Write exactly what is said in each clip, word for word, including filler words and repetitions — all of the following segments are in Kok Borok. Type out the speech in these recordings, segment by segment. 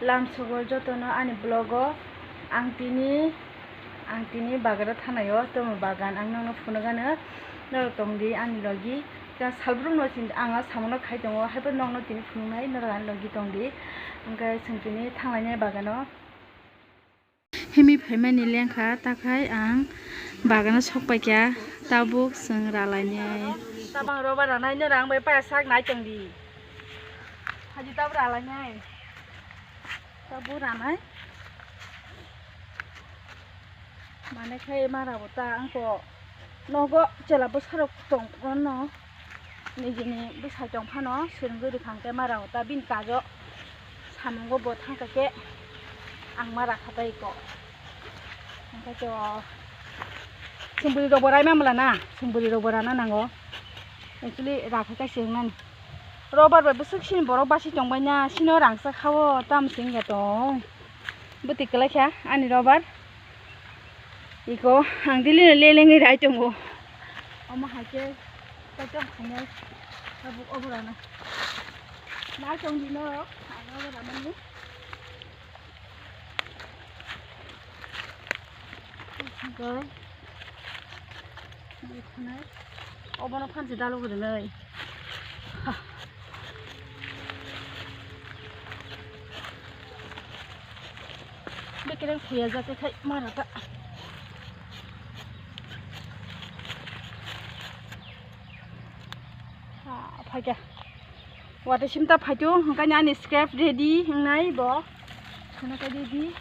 Lamsogo jotono ani vlog o ang tini, ang tini bagaro thanaio, tomo bagan ang nokno phunukgano, norok tongdi ani logi. Kha salbrumno chin-, ang o samono khai tongo, haibo nokno tini phunuknai, norok ani logi tongdi. Hwnkhe chwng tini thanglainai bagano. Himwi phaimani lengkha, takhai ang bagano sokpaikha, tabuk chwng ralainai. Tabang roba ranai norok ang bai paya sak nai tongdi. Haji tabuk ralainai. Tabuk ranai. Mane khai mara bo ta ang ko nogo chela bwsarok tong phano nijini bwsai tong phano swrwngwi rwkha hwnkhe mara bo ta bini kajo samungo bo thangkha khe ang mara khatai ko hwnkhe to chwng bwrwi rok bo raima mala na chwng bwrwi rok bo rana nango actually rakha khe se wngnani. Robar bai bwswk sini borok basi tongbaina, sino rangchak kha-o, tamo se wngya tong. Bwtwi kwlai kha ani robar. Iko ang daily no lelengwi rai tongo. Omo hai khe kaitor khainai tabuk obo rana. Nai tong di norok, ang obo ramani. Hwnkhe, bwkhanai. Obono phansi dalogwi rwnai. Bekereng phuya jate khai mara ta. Ah, phaikha. Watwi simta phaitu, hwnkhe ani scrap ready wngnai bo. Khana khe ready.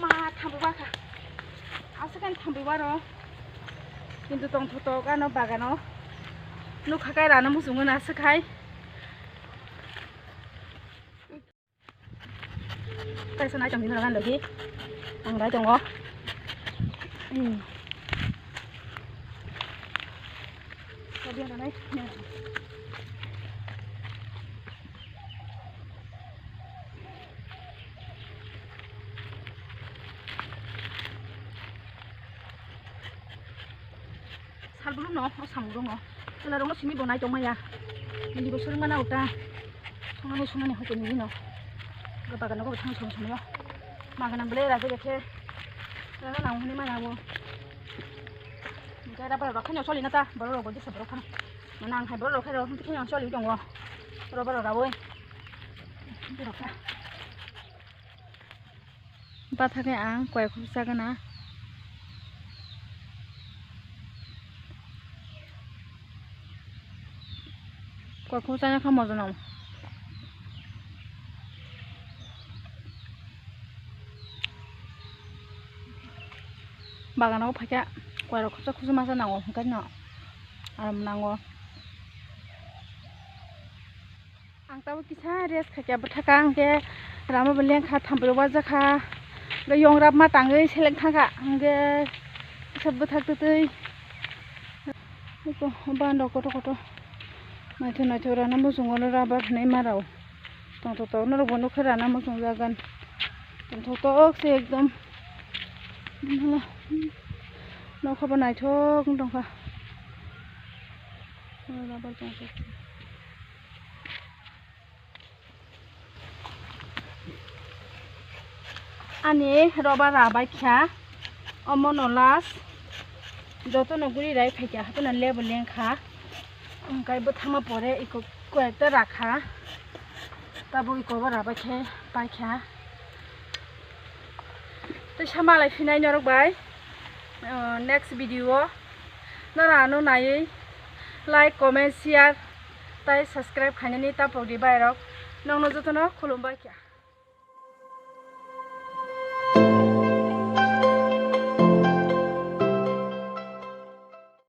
Ma, thambi bakha. Aswk ani thambi baro. Kintu tongthotok ano bagano. Nukha kai rana muchungo na aswk hai. Kaisa nai tongdi nang logi. Ang dai tongo. Hmm. Salbrum no, o samung rok no. Chwla rok no simi bo nai tong maya. Bini bo swrwng mana uta. Thangani sunani hokhe nini no. Ga bagan no go thang song song yo. Magana bole ra je khe. Rana nang hini mana bo. Ga ra ba ra khani soli na ta. Boro rok bo jesa boro khani. Mana ang hai boro rok khai rok hini soli tongo. Boro boro ra boi. Boro kha. Bathakhe ang koi khopsa gana. Koi khopsa kha mojono. Bagano phaikha koi rok khopsa khopsa masa nango, hwnkhe no aram nango. Ang tabuk kisa rest khaikha bwthakha, hwnkhe rama bo lengkha, thampui rok wajakha, hwnkhe yong rap ma tangwi seleng thangkha, hwnkhe kisa bwthak twtwi. Eko bandok kotor kotor naithok naithok rana muchungo rubber hinwi ma rao tongthok tok norok bo nukha rana muchungjagani tongthok tok se ekdom nokha bo naithok wng tongkha. Ani roba rabai kha, omo no last, joto no guri rai phai kha, hato no lebu leng kha, hwnkhe bwthangma pore iko koyekta rakha, tabuk iko bo rabai khe pai kha. Tei sa malai phinai norok bai, uh, next video o norok ano naiwi like, comment, share tei subscribe khainani tapok di bai rok. Nokno jotono khulumbai kha.